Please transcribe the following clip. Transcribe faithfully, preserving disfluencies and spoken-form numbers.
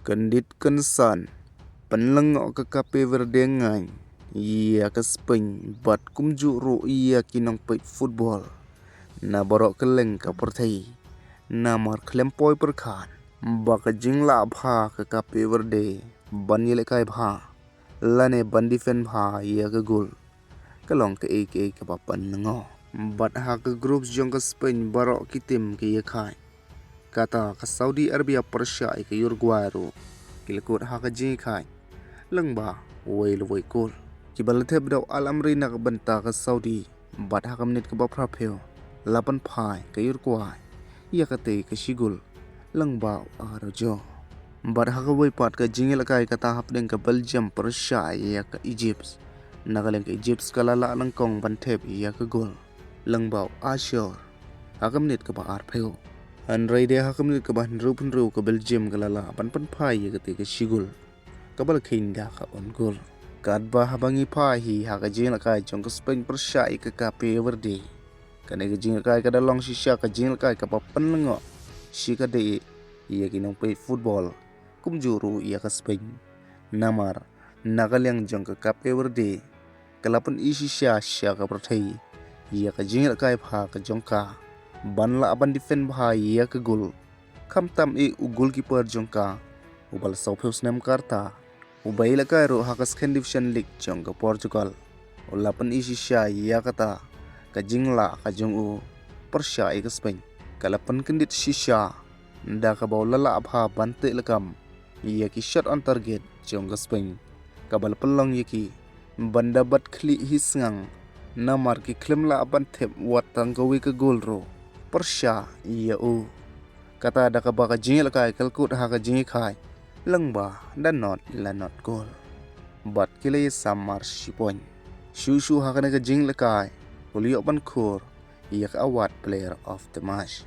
Kyndit kynsan, pynlyngngoh ka Cape Verde ngan ïa ka Spain bad kumjuh ruh ïa ki nongpeit football na baroh kylleng ka pyrthei. Namar khlem poi pyrkhat ba ka jinglah bha ka Cape Verde ban ïalehkai bha lane ban defend bha ïa ka goal ka long kaei kaei kaba pynlyngngoh. Bad ha ka group jong ka Spain baroh ki team ki ïakhaiñ. Kata ka Saudi Arabia pyrshah ïa ka Uruguay ruh ki la kut ha ka jingïakhaiñ lyngba wei la wei goal. Kiba la thep da u Al Amri na ka bynta ka Saudi bad ha ka minit kaba phra phew la pynphai ka Uruguay ïa katei ka shi goal lyngba u Araujo. Bad ha kawei pat ka jingïalehkai kata hapdeng ka Belgium pyrshah ïa ka Egypt na ka liang ka Egypt ka la lah nyngkong ban thep ïa ka goal lyngba u Asher ha ka minit kaba ar phew. Hynrei de ha ka minit kaba hynriew phew hynriew ka Belgium ka la lah ban pynphai ïa katei ka shi goal kaba la kheiñ da ka own goal. Katba haba ngi phai hi ha ka jingïalehkai jong ka Spain pyrshah ïa ka Cape Verde, kane ka jingïalehkai ka da long shisha ka jingïalehkai kaba pynlyngngoh shi katdei ïa ki nongpeit football kumjuh ruh ïa ka Spain. Namar na ka liang jong ka Cape Verde ka la pyni shisha sha ka pyrthei ïa ka jingïalehkai bha ka jong ka ban lah ban defend bha ïa ka goal. Khamtam eh u goalkeeper jong ka uba la saw phew snem ka rta, uba ïalehkai ruh ha ka Second Division League jong ka Portugal, u la pyni shisha ïa kata ka jinglah ka jong u pyrshah ïa ka Spain. Ka la pynkyndit shisha da kaba u la lah bha ban teh lakam ïa ki shot on target jong ka Spain, kaba la pynlong ïa ki ban da bat khlieh hi sngang. Namar ki khlem lah ban thep wat tang kawei ka goal ruh pyrshah ïa u. Kata da kaba ka jingïalehkai ka la kut ha ka jingïakhaiñ lyngba da not la not goal. Bad ki la ïasam mar shi point. Shuh shuh ha kane ka jingïalehkai u la ïoh ban khur ïa ka award Player of the Match.